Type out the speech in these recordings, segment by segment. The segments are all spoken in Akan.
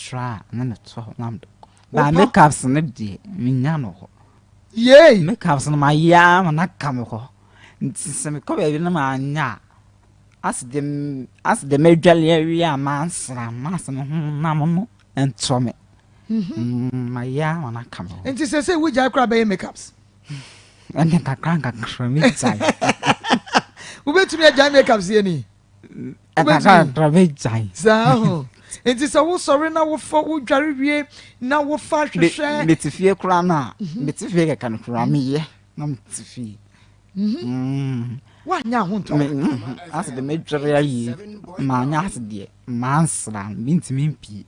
tra a na metɔ hɔ na mede kɔ. Ba makeups no deɛ menya no hɔ. Yei! Makeups no mayɛ ara ma no aka me hɔ. Nti sɛ mekɔ baabi na manyɛ a, ase deɛ ase deɛ madwale awie a mansra no asɛ me ho nam no ntɔ me. Mm, mayɛ ara ma no aka me hɔ. Nti seesei wogyae koraa bɛyɛ makeups? Ɛnde nkakra nkakra megyae. Wobɛtumi agyae makeups yɛ ni? Nkakra nkakra megyae. Saa ho. Nti sɛ wosɔre na wofa wodware wie na wofa hwehwɛ. Mete fie koraa no a, mete fie kɛkɛ no koraa meyɛ na mete fie. Woanyɛ ahontɔ. Ase de medware awie manyɛ ase deɛ mansra mentumi mpie.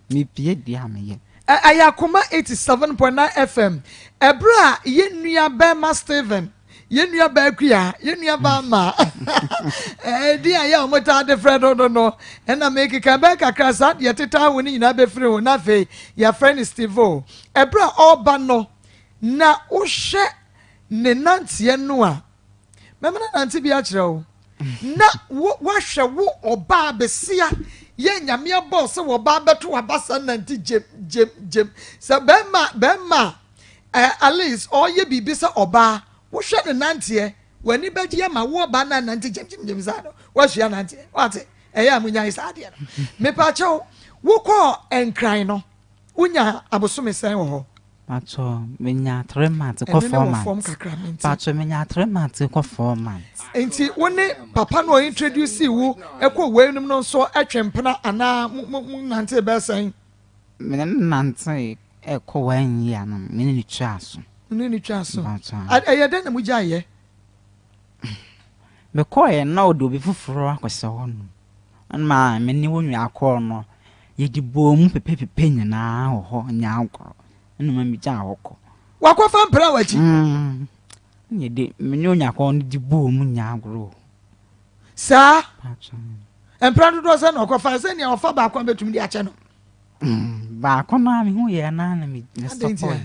Mepie deɛ a meyɛ. Ɛyɛ Akoma 87.9 FM. Ɛberɛ a yɛn nua bɛrima Stephen, yɛn nua baa Akua, yɛn nua baa Ma, ɛdin a yɛ a wɔtaa de frɛ no no no, ɛna mekeka bɛyɛ kakra saa deɛ ɛtetaa ho no nyinaa bɛfiri ho na afei yɛafrɛ no Steve-o. Ɛberɛ a ɔreba no, na wohwɛ ne nanteɛ no a, Mɛma no anante bi akyerɛ wo. Na wo woahwɛ wo ɔbaa besia yɛ nyame abɔ sɛ wɔbaa bɛto w'abasa nante gyem gyem gyem sɛ bɛrima bɛrima eh, at least ɔyɛ biribi sɛ ɔbaa wohwɛ ne nanteɛ w'ani bɛgye ama wo ɔbaa no anante gyem gyem gyem saa no woasua nanteɛ wate ɛyɛ a munyae saa adeɛ no mepaakyɛw wokɔɔ nkran no wonya abosome sɛn wɔ hɔ Pacho menya 3 months kɔ 4 months. Pacho menya 3 months kɔ 4 months. Nti wo ne papa no introduce wo ɛkɔ weinom no nso ɛtwe mpena anaa mo mo nante bɛyɛ sɛn? Me ne no nante ɛkɔ one year no me ne no twaa so. Wo ne no twaa so. Ɛyɛ dɛn na mo gyae yɛ? Me kɔɔ yɛ na ɔde obi foforɔ akɔhyɛ hɔ nom. Ɛna me ne wo nua kɔɔ no yɛde bɔɔ mu pɛpɛpɛpɛ nyinaa wɔ hɔ nyɛ agorɔ. Ɛna ma megyaa hɔ kɔ. Wakɔfa mpena w'akyi. Mm. Ɛna yɛde me ne onyakɔ no de bɔɔ mu nyɛ agorɔ. Saa. Mpena dodoɔ sɛ na ɔkɔfa sɛ nea ɔfa baako a bɛtumi de akyɛ no. Baako no a mehu yɛ na na me sɔpɔ.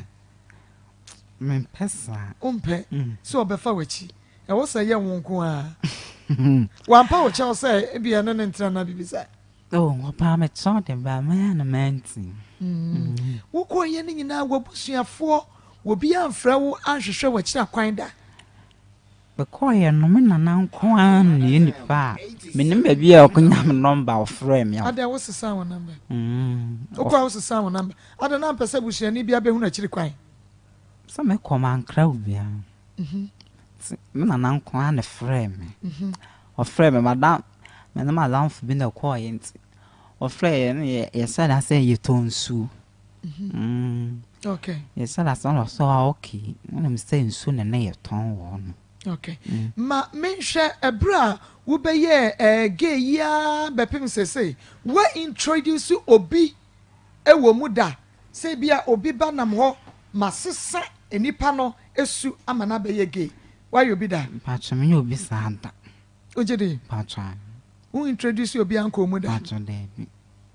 Mempɛ saa. Wompɛ sɛ ɔbɛfa w'akyi. Ɛwɔ sɛ ɛyɛ wo nko ara. Wampa wo kyɛw sɛ ebia ɛne ne ntena na biribi saa. Oh, ɔpaa me kyɛw de ba mɛyɛ no manti. Wokɔeɛ no nyinaa w'abusuafoɔ obiara amfrɛ wo anhwehwɛ w'akyiri akwan da? Mekɔeɛ no me nana nko ara na ɔyɛ nipa a menim baabi a ɔkɔnya me nɔmba ɔfrɛɛ me. Adɛn wosesaa wo nɔmba? Wokɔ a wosesaa wo nɔmba. Adɛn na ampɛ sɛ busuani biara bɛhunu akyiri kwan? Sɛ mekɔ mankra obiara. Nti me nana nko ara na ɛfrɛɛ me. Ɔfrɛɛ me, madam, me ne m'adamfo bi na ɛkɔeɛ nti, ɔfrɛɛ yɛn na yɛhyɛɛ da sɛ yɛtɔ nsuo. Okay. Yɛhyɛɛ da sɛ ɔsɛ ah okay, wonim sɛ nsuo na na yɛtɔn wɔ hɔ no. Okay. Ma menhwɛ ɛberɛ a wobɛyɛɛ eh, gay yi ara bɛpem seesei, woa introduce obi wɔ mu da sɛ ebia obi ba nam hɔ ma sesa nipa no su ama no abɛyɛ gay? Woayɛ obi da? Mpakyɛ menyɛ obi saa da. Wogye di? Mpakyɛ ae. Wo introduce obiara nkɔɔ mu da? Mpakyɛ daabi.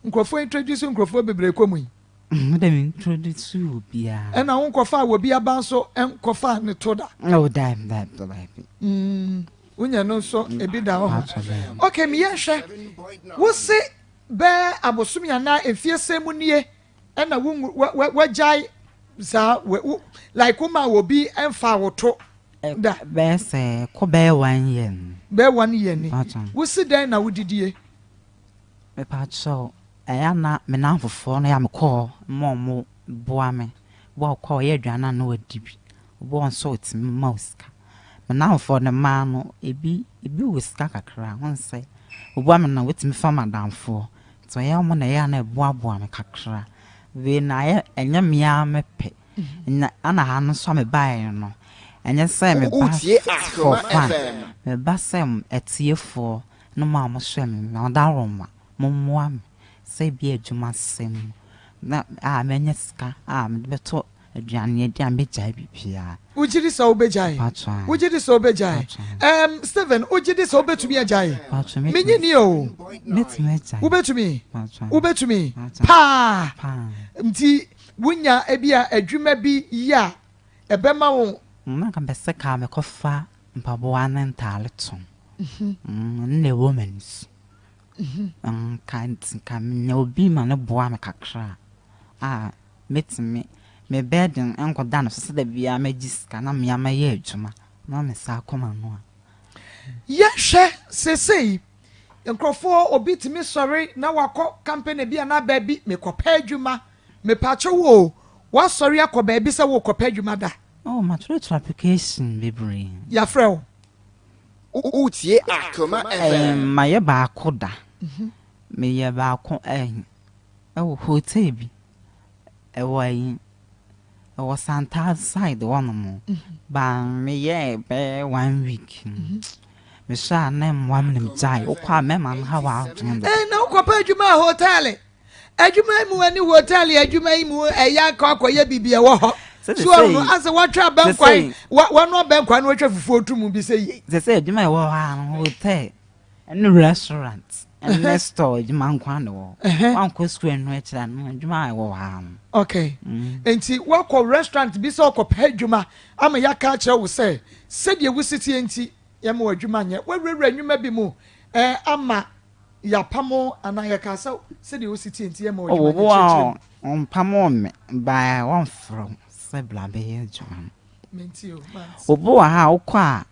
Nkurɔfoɔ introduce nkurɔfoɔ bebree kɔ mu yi. Me de me introduce obiara. Ɛna wo nkɔfaa obi aba nso nkɔfaa ne to da? Oh daabi daabi daabi. Mm, wonya no nso ebi da hɔ. Mpakyɛ daabi. Okay, meyɛ nhwɛ. Wo se Bɛyɛ abosome anaa mfie sɛn mu nie ɛna wo wagyae saa wo like wo ma obi mfaa wo to da. Bɛyɛ sɛ kɔ bɛyɛ one year ni. Bɛyɛ one year ni. Wo si dɛn na wo didie? Mepakyɛw ɛyɛ a na me namfofoɔ no yɛ a me kɔ hɔ ma ɔmo boa me. Obi wɔ hɔ a ɔyɛ aduane a na wadi bi. Obi wɔ hɔ nso a ɔtumi ma wo sika. Me nnamfoɔ no mmaa no, ebi ebi wɔ sika kakra. Wohu sɛ woboa me no, wotumi fa m'adamfoɔ. Nti ɔyɛ wɔn na ɛyɛ a na ɛboaboa me kakra. Wei no ayɛ ɛnyɛ me ara me pɛ. Na ɛna ha no nso a mebaeɛ no, ɛnyɛ sɛ meba Wotie for Akroma fun. FM. Meba sɛ atiefoɔ ne mo a mohwɛ me, m'adaworoma, mommoa me sɛ ebia adwumasɛm mu na a manya sika a mede bɛtɔ Aduane adi a mɛgyae biribiara. Wogye di sɛ wobɛgyae? Mpacho ae. Wogye di sɛ wobɛgyae? Mpacho ae. Ɛɛm, Stephen, wogye di sɛ wobɛtumi agyae? Mpacho mɛtumi. Menye nni o. Mɛtumi agyae. Wobɛtumi? Mpacho ae. Wobɛtumi? Mpacho ae. Paa! Paa. Nti wonya ebia adwuma bi yɛ a, ɛbɛma wo. Na anka mepɛ sɛ ka mekɔfa mpaboa ne ntaare tɔn. Ɛno na ɛwɔ m'ani so. Nka nti nka menya obi ma no boa me kakra a, mɛtumi me burden nkɔda no so sɛ da biara mɛgye sika na me ara mɛyɛ adwuma na me nsa akɔ m'ano a. Yɛhwɛ seesei nkurɔfoɔ obi tumi sɔre na wakɔ company bi anaa baabi mekɔpɛ adwuma mepaakyɛw o wasɔre akɔ baabi sɛ wokɔpɛ adwuma da? Oh matwerɛtwerɛ application bebree. Yɛafrɛ wo? Wotie Akoma FM. Mayɛ baako da. Meyɛ baako ɛwɔ hotel bi ɛwɔ ayi ɛwɔ Santaz side hɔnom. Ba meyɛɛ bɛyɛ one week no mehwɛ a na mmoa me na megyae. Wokɔ a mɛma no ha w'adwene dodo. Na wokɔpɛ adwuma a hotel adwuma yi mu ne hotel adwuma yi mu ɛyɛ akɔ akɔyɛ biribi ɛwɔ hɔ. So ɔno asɛ wɔatwa abɛnkwan wɔno abɛnkwan no wɔatwa fufuo to mu bi sɛ yie. Sɛ sɛ adwuma ɛwɔ hɔ a no hotel ɛne restaurant ɛne store adwuma nko ara na ɛwɔ hɔ. Wankɔ school ɛno akyire no adwuma a ɛwɔ hɔ no. Okay. Nti wakɔ restaurant bi sɛ ɔkɔpɛ adwuma ama yɛaka akyerɛ wo sɛ sɛdeɛ wosi tie nti yɛma wɔ adwuma nyɛ. Wawurawura nnwuma bi mu ama yɛapamo anaa yɛka sɛ sɛdeɛ wosi tie nti yɛma wɔ adwuma nyɛ kyerɛkyerɛ mu. Ɔmpamo me baa wɔmfrɛ wo sɛ bra bɛyɛ adwuma no. Menti o, mante. Obi wɔ ha a wokɔ a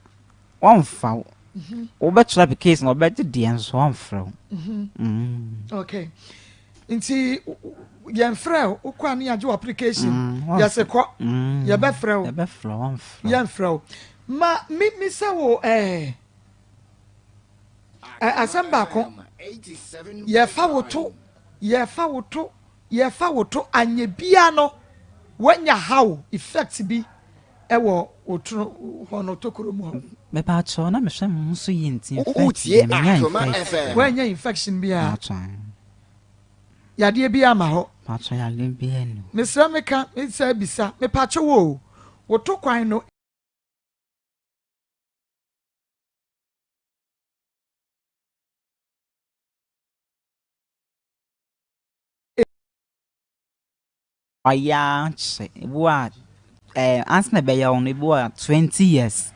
wɔmfa wo. Wobɛtwerɛ application wɔbɛgye deɛ nso wɔmfrɛ wo. Okay. Nti yɛmfrɛ wo wokɔ a ne yɛagye wo application yɛse kɔ yɛbɛfrɛ wo. Yɛbɛfrɛ wo wɔmfrɛ wo. Yɛmfrɛ wo. Ma me misa wo asɛm baako. Yɛfa wo to yɛfa wo to yɛfa wo to anyɛ bia no wanya how effect bi ɛwɔ wo to hɔ no tokuro mu hɔ. Mepaakyɛw na mehwɛ me ho so yie nti infect Wotie deɛ menya Akoma infect. FM. Woanya infection biara. Paatwɔ. Yadeɛ bi ama hɔ. Paatwɔ yadeɛ biara ni hɔ. Mesrɛ meka mesɛ bisa mepaakyɛw o wo to kwan no. Wayɛ akyɛ ebi wɔ a ansa na ɛbɛyɛ wo no ebi wɔ a 20 years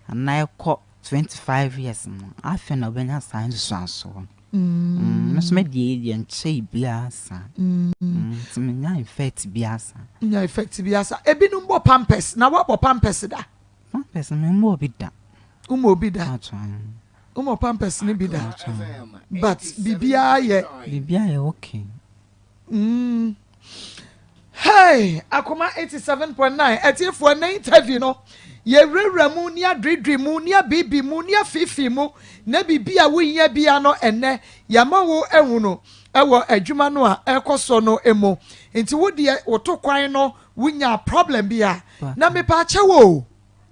anaa ɛkɔ 25 years no afei na wobɛnya saa nsusuansoɔ no. Me nso me deɛ yi deɛ nkyɛe biara saa. Nti menya effect biara saa. Nya effect biara saa. Ebinom bɔ pampers na woabɔ pampers da? Pampers memmɔɔ bi da. Wommɔɔ bi da? Wommɔ pampers no bi da? But biribiara yɛ. Biribiara yɛ okay. Hey, Akoma 87.9 atiefoɔ na interview no yɛwurawura mu ne adwedwe mu ne abibi mu ne afiifi mu na biribi a wohia bia no ɛnɛ yɛama wo ahu no ɛwɔ adwuma no a ɛkɔ so no mu. Nti wo deɛ woto kwan no wonya problem bi a na mepa akyɛw o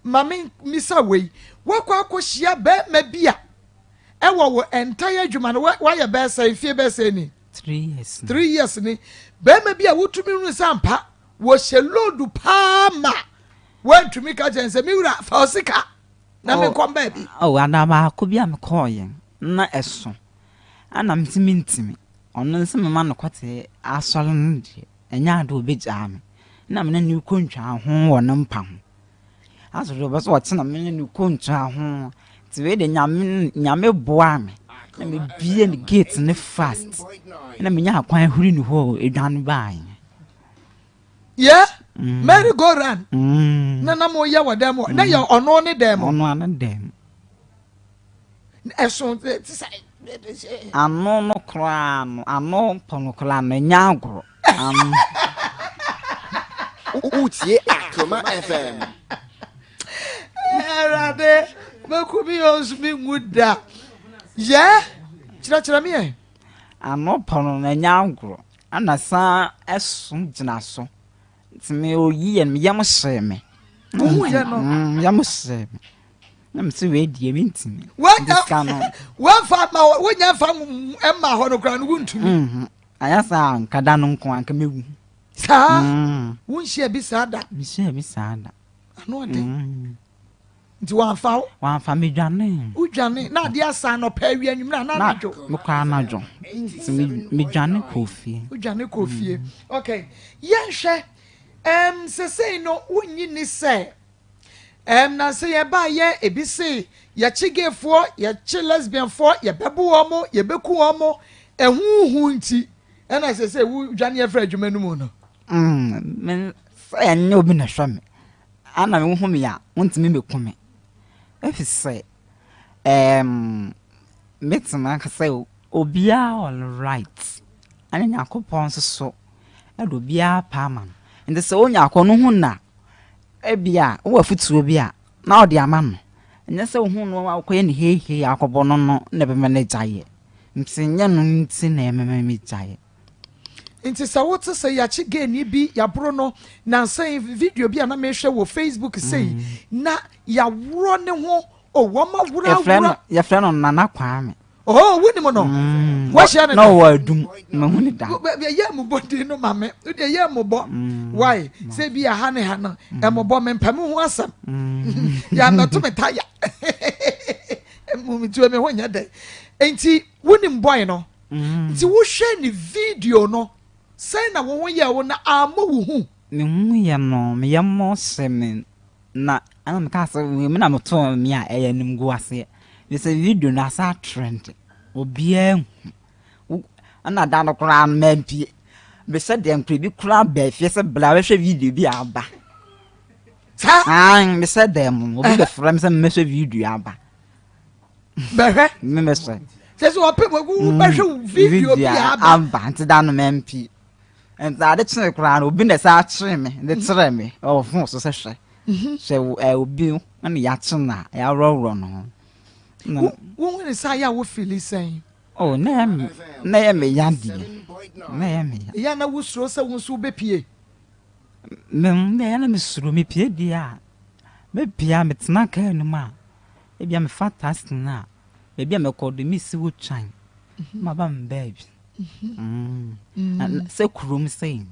ma me misa wei wakɔ akɔhyia bɛrima bi a ɛwɔ wo entire adwuma no wayɛ bɛɛ sɛ mfie bɛɛ sɛ ni 3 years. 3 years ni bɛrima bi a wotumi hunu sɛ ampa wɔhyɛ load paa ma woantumi ka kyerɛ sɛ me wura fa wo sika na menkɔ baabi. Oh, ada baako bi a mekɔɔyɛ na ɛso ana ntimi ntimi ɔno nso mema no kɔte asɔre no deɛ ɛnyɛ ade obɛgyaa me na mene ne kɔ ntwa ho wɔ ne mpa ho asɔre ɔbɛ sɛ ɔkyena mene ne kɔ ntwa ho nti wei de nyame nyame boa me na mebie ne gate ne fast na menya akwan huri ne hɔ edwane baeɛ. Yeah, merry go round. Na na mo yɛ wɔ dɛm hɔ na yɛ ɔno ne dɛm. Ɔno ano dɛm. Ɛso te sɛ. Ano no koraa no ano pɔ no koraa no ɛnyɛ agorɔ. Ano. Wotie Akoma FM. Awurade mɛku mi yɛ nso mi ngu da. Yɛ kyerɛkyerɛ mi yɛ. Ano pɔ no no ɛnyɛ agorɔ ana san ɛso gyina so nti me oyi yɛ no yam hyee me. Wohu yɛ no. Yam hyee me. Na me sɛ wei deɛ mentumi. Wonya wɔmfa ma wonya fa mma hɔ no koraa no wontumi. Ayɛ saa nka da no nko anka mewu. Saa wonhyia bi saa da. Mehyia bi saa da. Ano ɔde. Nti wɔamfa wo. Wɔamfa me dwane. Wodwane na adeɛ asa anɔpa awia anwummerɛ anaa anadwo. Mekɔ anadwo. Nti medwane kɔ fie. Wodwane kɔ fie. Okay. Yɛnhwɛ sesei no wonnyi ni sɛ Ɛɛm nansa yi ɛbaayɛ ebi se yɛkye gayfoɔ, yɛkye lesbianfoɔ, yɛbɛbo wɔn, yɛbɛku wɔn, ɛho hu nti ɛna seesei wo dwane afiri adwuma no mu no. Mm, me sɛ ɛnyɛ obi na ɛhwɛ me, ana wohu me a, wontumi mmɛku me. Efisɛ ɛɛm, mɛtumi aka sɛ obiara wɔ ne right, ɛne Nyankopɔn nso so ɛde obiara pɛ ama no. Nti sɛ wonya akɔnnɔ hu no a, Ebia wowɔ afotuo bi a na wode ama no. Ɛnyɛ sɛ wohu no a wokɔyɛ no heihei akɔbɔ no no na ɛbɛma no agyaeɛ. Nti nyɛ no nti na ɛmema megyaeɛ. Nti sɛ wote sɛ yɛakye gayni bi, yɛaboro no, nnansa yi video bi a na mehwɛ wɔ Facebook sei, na yɛaworɔ ne ho, oh, wɔaworɔ aworɔ. Yɛfrɛ no Nana Kwame. Oh, wonim no? Mm. Wahyia no da? Na ɔwɔ adum, mahu ne da. Yɛ mmobɔ din no ma me. Wode yɛ mmobɔ. Mm. Why? Sɛ bi aha ne ha no, mm. ɛmmobɔ me mpɛ me ho asɛm. Yɛ abɛto me taya. Mtuo me ho nyɛ dɛ. Enti wonim boy no. Nti wohwɛ ne video no, sɛn na wo ho yɛ wo na ammɔ wo hu? Me ho yɛ no, me yam hyɛ me Na ɛna mekaa sɛ wei me na metoo me a ɛyɛ animguaseɛ. Mesɛ video no asa atrend obiara hu. Ɛna da no koraa no mampie. Mesɛ deɛ nkora bi koraa baa fie sɛ bra bɛhwɛ video bi aba. Saa? Ae, mesɛ dɛm no obi bɛfrɛ me sɛ mmɛhwɛ video aba. Bɛhwɛ? Mmɛhwɛ. Sɛ sɛ ɔpɛ wobɛhwɛ video bi aba. Aba nti da no mampie. Nti ade kyee koraa no obi na ɛsan kyeree me de kyerɛɛ me wɔ fon so sɛ hwɛ hwɛ ɛ obi na yɛakye no a yɛaworɔworɔ ne ho. Na wohu ne saa yɛ a wo feeli sɛn? Oh na ɛyɛ me na ɛyɛ me ya deɛ na ɛyɛ me ya. Ɛyɛ a na wosuro sɛ wo nso wobɛpie? Me na ɛyɛ na mesuro mepie deɛ a mepie a metena kaa no mu a ebia mefa taxi no a baabi a mɛkɔ de mesi hɔ twan maba me baabi. Sɛ kurom sɛ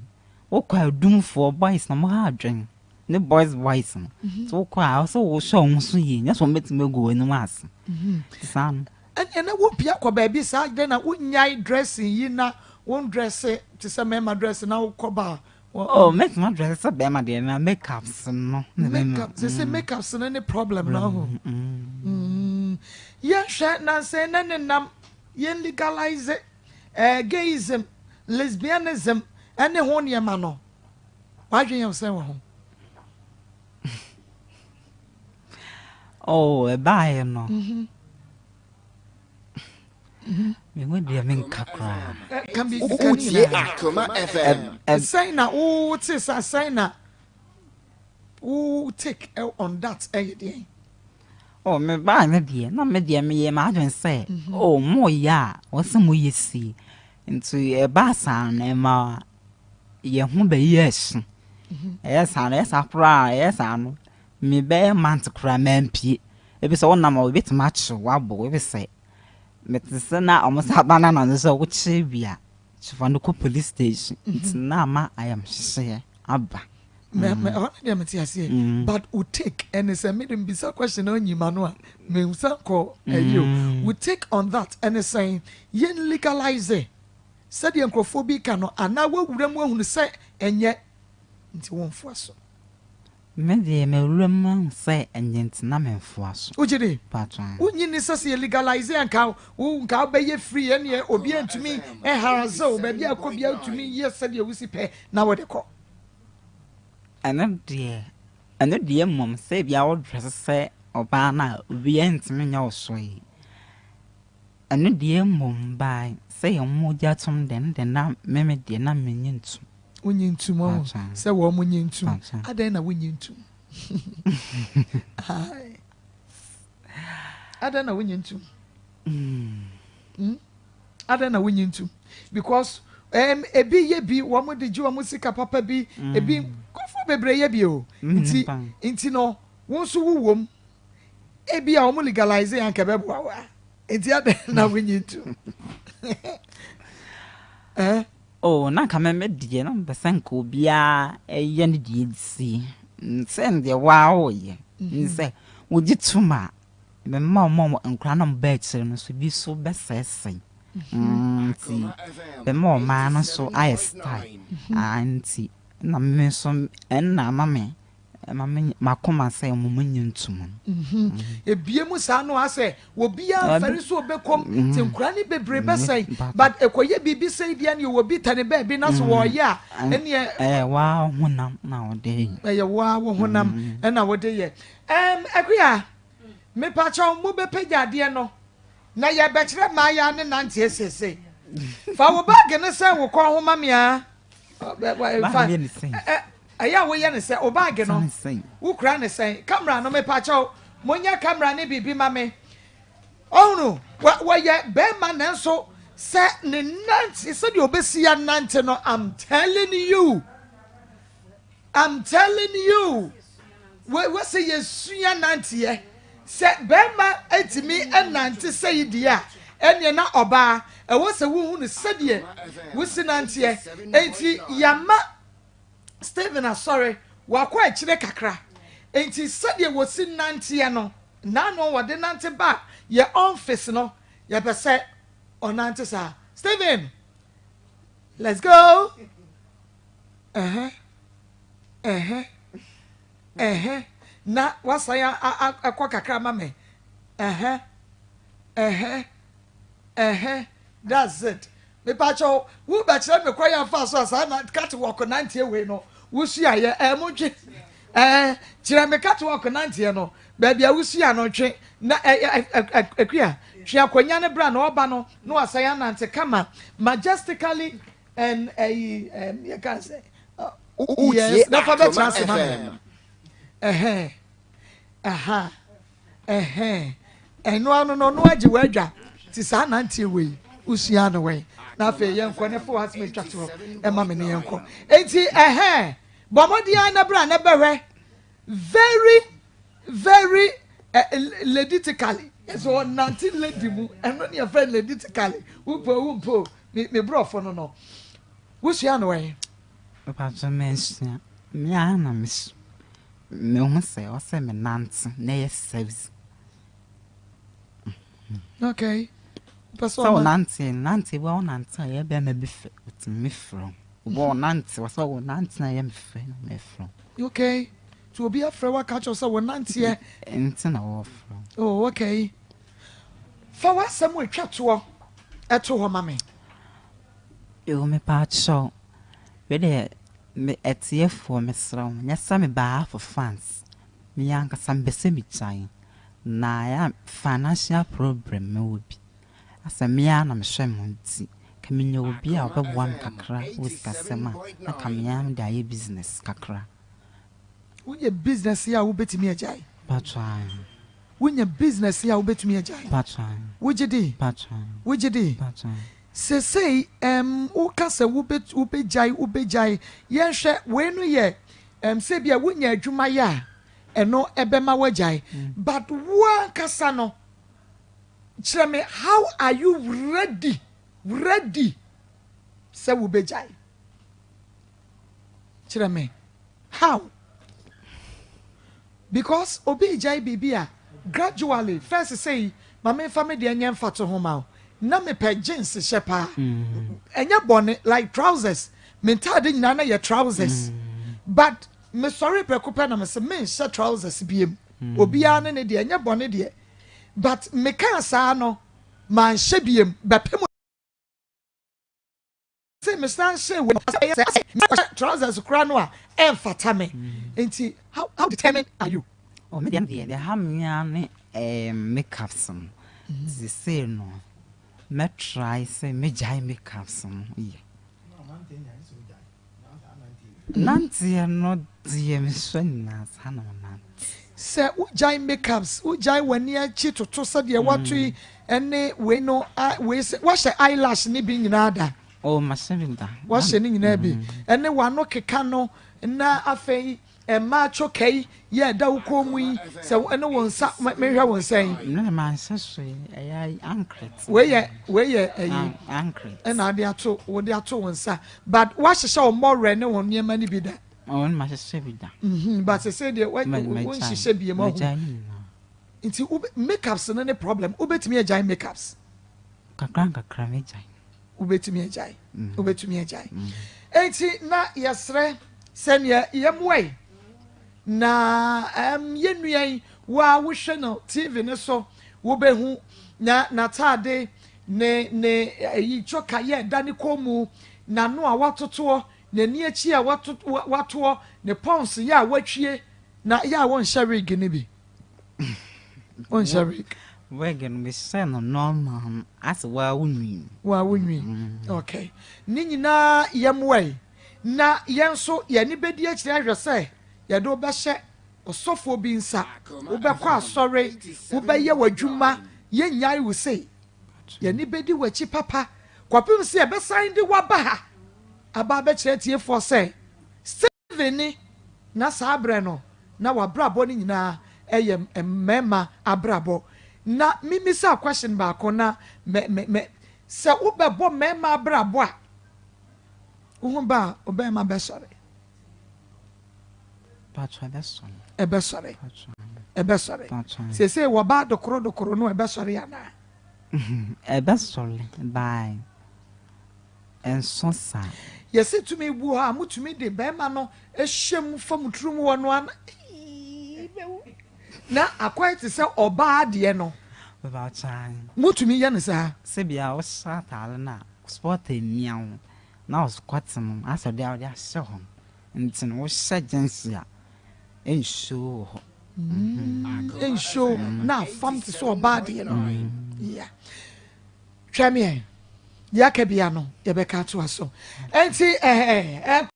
wokɔ a dumfoɔ boys na wɔha adwen ne boys boys no sɛ wokɔ a sɛ wohyɛ wɔn so yie nyɛ sɛ wɔbɛtumi agu wɔn anim ase nti saa no. Ɛnneɛ na wopia kɔ baabi saa dɛn na wonnyae dressing yi na wondrɛse te sɛ mmarima dress na wokɔ ba a. Oh mɛtumi adrɛse sɛ bɛrima deɛ na makeups no. Makeup sɛ sɛ makeups no ne problem no ho. Yɛnhwɛ nansa na ne nam Yɛn legalise eh, gayism, lesbianism ɛne ho nneɛma no, w'adwene yɛ wo sɛn wɔ ho? Oh, ɛbaeɛ no. Mehu deɛ menka koraa. Ka bi ka ne Wotie nyinaa. Akoma FM. Sɛn na wote sa sɛn na Wo take on that ɛyɛ deɛn? Oh me baa no deɛ na me deɛ meyɛ m'adwene sɛ oh mo yɛ a wɔsɛ mo yɛ sie nti ɛbaa saa no ɛma yɛn ho bɛyɛ ɛhye ɛyɛ saa no ɛyɛ saa koraa ɛyɛ saa no me bɛyɛ month koraa mampie ebi sɛ wonam a ebetumi akye wabɔ ebi sɛ mete sɛ na wɔn sɛ aba no anadwo sɛ wokye bi a kyefa no kɔ police station nti na ama ayamhyehyeɛ aba. Mɛ mɛ ɛhɔ no deɛ mete aseɛ mm. but wo take ɛne sɛ mede mbisa question na ɔnyi ma no a mensan kɔ ɛyi o mm. wo take on that ɛne sɛn yɛn legalize sɛdeɛ nkurɔfoɔ bi ka no anaa wawura mu ahunu sɛ ɛnyɛ nti wɔmfoa so. Me deɛ mawura mu ahu sɛ ɛnyɛ nti na memfoa so. Wogye di? Wonyi ni sɛ sɛ yɛ legalize anka wo nka wobɛyɛ free ɛneɛ obi antumi ɛharaze wo baabi a kɔ bia wotumi yɛ sɛdeɛ wosi pɛ na wode kɔ. Ɛno deɛ, ɛno deɛ mmom sɛ ebia wo dress sɛ ɔbaa no a obiara ntumi nyɛ wo hwee. Ɛno deɛ mmom by sɛ yɛn mogya tom deɛ, ɛno deɛ na me me deɛ na mennye ntom. Wonnye ntom ɔho sɛ wɔn nye ntom. Adɛn na wonnye ntom? Ae. Adɛn na wonnye ntom? Hmm? Adɛn na wonnye ntom? Because um, ebi yɛ bi, wɔn de gye wɔn sika papa bi, mm. ebi nkurɔfoɔ bebree yɛ bi o. Mm, nti nti no, wo nso wowɔ mu. Ebi a wɔn legalize anka ɛbɛboa wo a. Nti adɛn na wonnye ntom? Eh? Oh, na nka me me deɛ na mepɛ sɛ nka obiara yɛ ne deɛ sie sɛ deɛ waa woyɛ ne sɛ wogye tom a Mema wɔn a nkwadaa no a wɔba akyire no nso bi so bɛsɛesɛe. Nti bɛma ɔmaa no nso ayɛ style. Ah, nti na me nso ɛnna ama me. Ɛma me m'akoma sɛ mo mo nyi nto mu. Ebie mu saa no asɛ obiara nfɛre so ɔbɛkɔm nti nkwadaa no bebree bɛsɛe but ɛkɔyɛ biribi sɛi deɛ neɛ obi tɛ ne baabi na so wɔɔyɛ a ɛneɛ. Ɛyɛ waa honam na wode yɛ. Ɛyɛ waa wo honam ɛna wode yɛ. Ɛɛm Akua mepakyɛw mo bɛpagya adeɛ no na yɛbɛkyerɛ mmaayaa ne nanteɛ seesei. Fa wo baage no sɛn wo kɔn ho ma me aa. Ɛyɛ a woyɛ ne sɛ wo baage no wokura ne sɛn camera no mepakyɛw monyɛ camera ne biribi ma me ɔhunu wɔyɛ bɛrima nanso sɛ ne nante sɛdeɛ ɔbɛsi anante no I'm telling you I'm telling you wɔsɛ yɛsua nanteɛ sɛ bɛrima atumi nante sɛ yi deɛ a ɛneɛ na ɔbaa ɛwɔ sɛ wohu no sɛdeɛ wosi nanteɛ enti yɛama Stephen asɔre, wakɔ akyire kakra. Enti sɛdeɛ wɔsi nanteɛ no, naano wɔde nante ba yɛ ɔnfis no, yɛpɛ sɛ ɔnante saa. Stephen, let's go! Ɛhɛ, ɛhɛ, ɛhɛ, na wasan akɔ kakra ma me. Ɛhɛ, ɛhɛ, ɛhɛ, that's it. Mepakyɛw, wo bɛkyerɛ me kwan a mfaa so a saa na catwalk nanteɛ wei no wosuaeɛ? Ɛɛ montwe ɛɛ kyerɛ me catwalk nanteɛ no baabi a wosua no twe na ɛ ɛ ɛ Akua twe akonnwa no bra na ɔba no na wasan anante kama majestically and ɛyi ɛɛ yɛka sɛ yes na fa bɛkyerɛ ase ma me ɛhɛn ɛha. Ɛhɛn, ɛno ano no, ɔno agye w'adwa. Nti saa nanteɛ wei, wosua no wɛn? Na afei yɛnkɔ ne fo asɛm atwa toɔ ɛma me ne yɛnkɔ. Nti ɛhɛn, bɔ mmɔden ara na bra na bɛhwɛ very very eh, ladytically. Ɛsɛ ɔnante lady mu, ɛno ne yɛfrɛ no ladytically. Wopɛ o, wompɛ o, me, me borɔfo no no. Wosua no wɛn? Mepakyɛ mansua, me ara na mesua. Mehu sɛ ɔsɛ me nante na ɛyɛ sɛvs. Okay. Pɛ sɛ ɔnante nante bi ɔnante a ɛyɛ bɛrima bi fɛ ɔtumi frɛ wo. Obi ɔnante ɔsɛ ɔnante na ɛyɛ me fɛ na mɛfrɛ wo. Okay. Nti obi afrɛ wo aka kyerɛ sɛ wɔnanteɛ. Nti na wɔfrɛ wo. Oh okay. Fa w'asɛm atwa toɔ ɛto hɔ ma me. Yoo mepaakyɛw wei deɛ me atiefoɔ mesrɛ mo nyɛ sɛ mebaa ha for fans me ankasa mepɛ sɛ megyae na ɛyɛ a financial problem mewɔ bi asɛ me ara na mehwɛ me ho nti ka menya obi a ɔbɛboa me kakra wɔ sikasɛm a na ka me ara mede ayɛ business kakra. Wonya business a wobɛtumi agyae? Mpakyɛw ae. Wonya business a wobɛtumi agyae? Mpakyɛw ae. Wogye di? Mpakyɛw ae. Wogye di? Mpakyɛw ae. Seesei ɛɛm woka sɛ wobɛ wobɛgyae wobɛgyae yɛnhwɛ wei no yɛ ɛɛm sɛ ebia wonya adwuma yɛ a ɛno ɛbɛma woagyae but wo ankasa no kyerɛ me how are you ready ready sɛ wobɛgyae kyerɛ me how Because obi regyae biribi a, gradually, first sei, ma memfa me deɛ nyɛ mfatoho ma wo, na mepɛ jeans hyɛ paa. Ɛnyɛ bɔne, like trousers, me ntaade nyinaa na yɛ trousers. But mesɔree prɛko pɛ na mese menhyɛ trousers biem. Obiara ne ne deɛ, ɛnyɛ bɔne deɛ. But mekaa saa no, manhyɛ biem, bɛpem Se mesan hyɛ wei no ɛyɛ sɛ asɛ mekɔhyɛ trousers koraa no a ɛmfata me nti how how determined are you? Oh me deɛ deɛ ɛha me ara ne ɛɛ makeups no seesei no mɛ try sɛ mɛgyae makeups no yɛ. Nanteɛ no deɛ mesua nyinaa saa na menante. Sɛ wogyae makeups wogyae w'ani akyi toto sɛdeɛ woato yi ɛne wei no wei sɛ woahyɛ eyelash ne bi nyinaa da? Oh mahyɛ bi da. Woahyɛ ne nyinaa bi ɛne w'ano keka no na afei mmaa choka yi yɛ ɛda wo kɔn mu yi sɛ ɛne wo nsa mehwɛ wo nsa yi. No na manhyɛ hwee ɛyɛ ankret. Wei yɛ wei yɛ ɛyi ankret. Ɛna ade ato wode ato wo nsa but woahyehyɛ wo mmɔwerɛ ne wo nneɛma no bi da. Oh no mahyehyɛ bi da. Mhm but sese deɛ wo nhyehyɛ bi mu ahu. Nti wo makeups no ne problem wobɛtumi agyae makeups. Kakra nkakra mɛgyae. Wobɛtumi agyae. Wobɛtumi agyae. Enti na yɛsrɛ sɛnea yɛmmoa yi. Na ɛɛm yɛn nua yi, wo a wohwɛ no TV no so, wobɛhu na n'ataade, ne ne ɛyi choka yɛ ɛda ne kɔn mu, n'ano a watotoɔ, n'ani akyi a wato watoɔ, ne pɔns yɛ a watwie, na yɛ a wonhyɛ wig no bi. Wonhyɛ wig. Wig no mehyɛ no normal no asɛ waa wo nwi. Waa wo nwi. Okay. Ne nyinaa yɛ mmoa yi. Na yɛn nso yɛn ani bɛdi akyire ahwɛ sɛ yɛde wo bɛhyɛ ɔsɔfoɔ bi nsa, wobɛkɔ asɔre, wobɛyɛ w'adwuma, yɛnnyae wo sei. Yɛn ani bɛdi w'akyi papa kɔpem sɛ yɛbɛsan de wo aba ha aba abɛkyerɛ atiefoɔ sɛ Stephen ni, na saa berɛ no na w'abrabɔ no nyinaa yɛ mmarima abrabɔ. Na memmisa question baako na mɛ mɛ mɛ sɛ wobɛbɔ mmarima abrabɔ a, Wo ho ba a, wo bɛrima bɛsɔre. Ɛbɛsɔre. Ɛbɛsɔre. Seesei wɔba dokoro dokoro no ɛbɛsɔre anaa? Ɛbɛsɔre bye ɛnso saa. Yɛsi tumi bu hɔ a motumi de bɛrima no hyɛ mu fa mo tirim wɔ no ana na akɔyɛ te sɛ ɔbaa deɛ no. Motumi yɛ no saa. Sɛbia wohyɛ ataare no a Sport emia wo na wo squat no asɛ ɔde a ɔde ahyɛ hɔ no nti no wohyɛ jeans a ɛnhyew wɔ hɔ. Ɛnhyew na afam te sɛ ɔbaa deɛ no. Yeah. Twɛ meɛ deɛ aka bia no yɛbɛka atoa so. Ɛnti ɛɛ ɛɛ.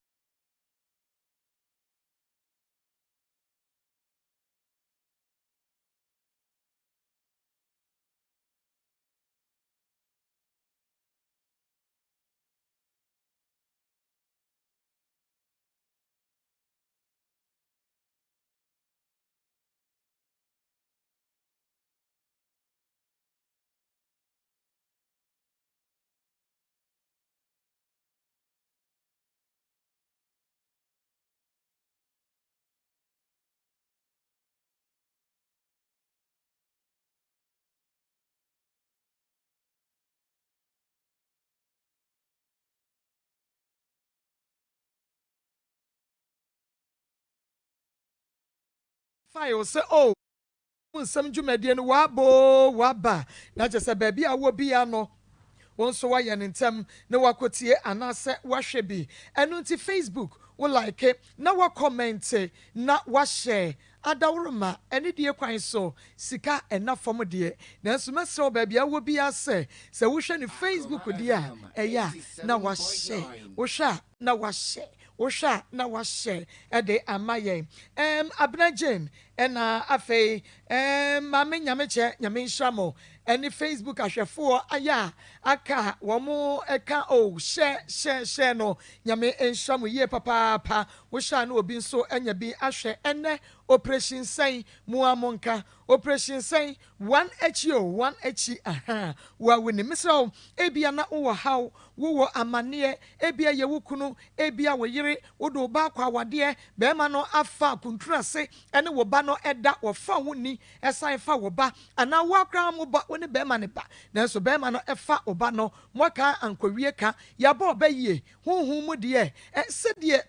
Fae sɛ oh nsɛm dwumadie no waba oo waba na kyerɛ sɛ baabi a wɔ biara no wo nso woayɛ no ntɛm na woakɔtie anaasɛ woahwɛ bi. Ɛno nti Facebook wo like na woakɔmɛnte na woahyɛ Adaworoma, anidie kwan so, sika nna fam deɛ, nanso mɛsrɛ wo baabi a wowɔ biara sɛ, sɛ wohwɛ no Facebook deɛ a, ɛyɛ a na wahyɛ, wohwɛ a na wahyɛ, wohwɛ a na wahyɛ de ama yɛn. Ɛɛm Abena Jane, ɛna afei ɛɛm Maame Nyamekyɛ, Nyame nhyira mo, ɛne Facebook ahwɛfoɔ ayɛ a aka a wɔn ka oh hyɛ hyɛ hyɛ no, Nyame nhyira mo yie papaapa. Wohyɛ a na obi nso anya bi ahwɛ ɛnɛ operation sɛn mo ara mo nka operation sɛn one akyi o one akyi ahaa wo a wonim mesrɛ wo ebia na wowɔ haw wowɔ amaneɛ ebia yɛ wo kunu ebia wo yere wode wo ba akɔ awadeɛ bɛrima no afa kuntunu ase ɛne wo ba no ɛda wɔfa wo ni ɛsan fa wo ba anaa wo akora mo ba wo ne bɛrima no ba nanso bɛrima no ɛfa wo ba no moaka ankɔwie ka yɛabɔ ɔbɛ yie Honhom mu deɛ, sɛdeɛ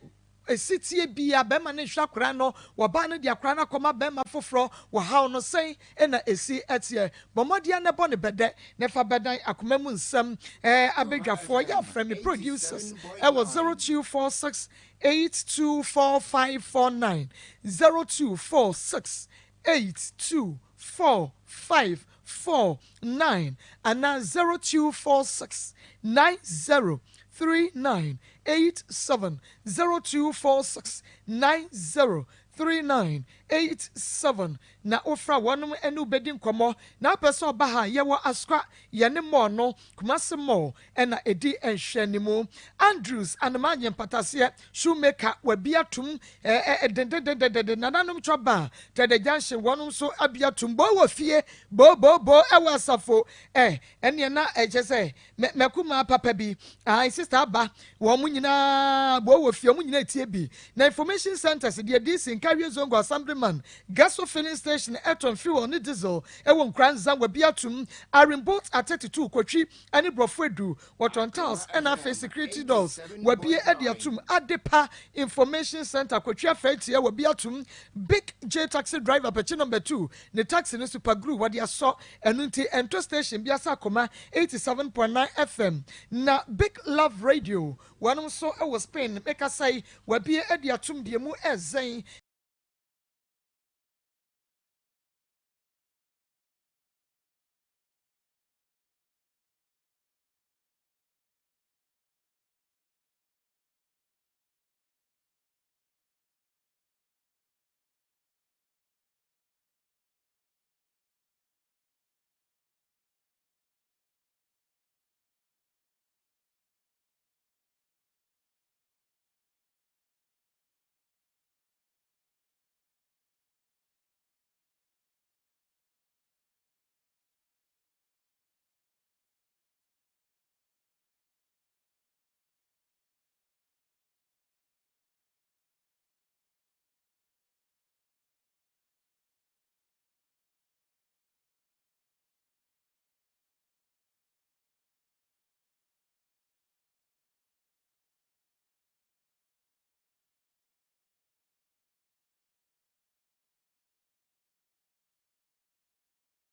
ɛsi teɛ biara, barima no nhwɛ akwadaa no, ɔbaa no de akwadaa no akɔma barima foforɔ, wɔhaw no, sɛn na ɛsi teɛ? Bɔ mmɔden ara na bɔ no bɛdɛ, na fa bɛdan akoma mu nsɛm. Abadwafoɔ, yɛ a frɛ me producers wɔ 0246 824549, 0246 8245 4 9 anaa 0246 90 39 87, 0246 90 39 87, na wofra wɔnom ɛne wo bɛdi nkɔmmɔ. Na wopɛ sɛ ɔba ha a, yɛwɔ Asukwa, yɛne mall no, Kumasi mall ɛna ɛdi nhwɛanimu. Andrews Anomaa Nyempataseɛ Shoemaker wabi atom ɛ ɛ dendendendenden. Nananom Twɔ Bar, Tɛdɛ Junction wɔnom nso abi atom. Boo wɔ fie, boo boo boo ɛwɔ asafo ɛ ɛneɛ na ɛkyɛ sɛ mɛ mɛkumaa papa bi ae sister aba wɔn mo nyinaa boo wɔ fie wɔn nyinaa etie bi. Na information centers deɛ DC Nkawie Zongo Assembly. Man, Gaso Filling Station ɛtɔn fuel ne diesel ɛwɔ Nkoranza, wabue atum. Arimboat at 32, Kotwi ɛne Borɔfo Edu, wɔtɔn tiles ɛna afei security doors, wabue ɛde atum. Adepa Information Center, Kotwi Afɛɛtia, wabue atum. Big J Taxi Driver, Pɛkyi Number 2, ne taxi no super glue wɔde asɔ ɛno nti ɛnto station bi asa. Akoma 87.9 FM na Big Love Radio, wɔn nso wɔ Spain. Mekasa yi, wabue de atum deɛ mu ɛzɛn.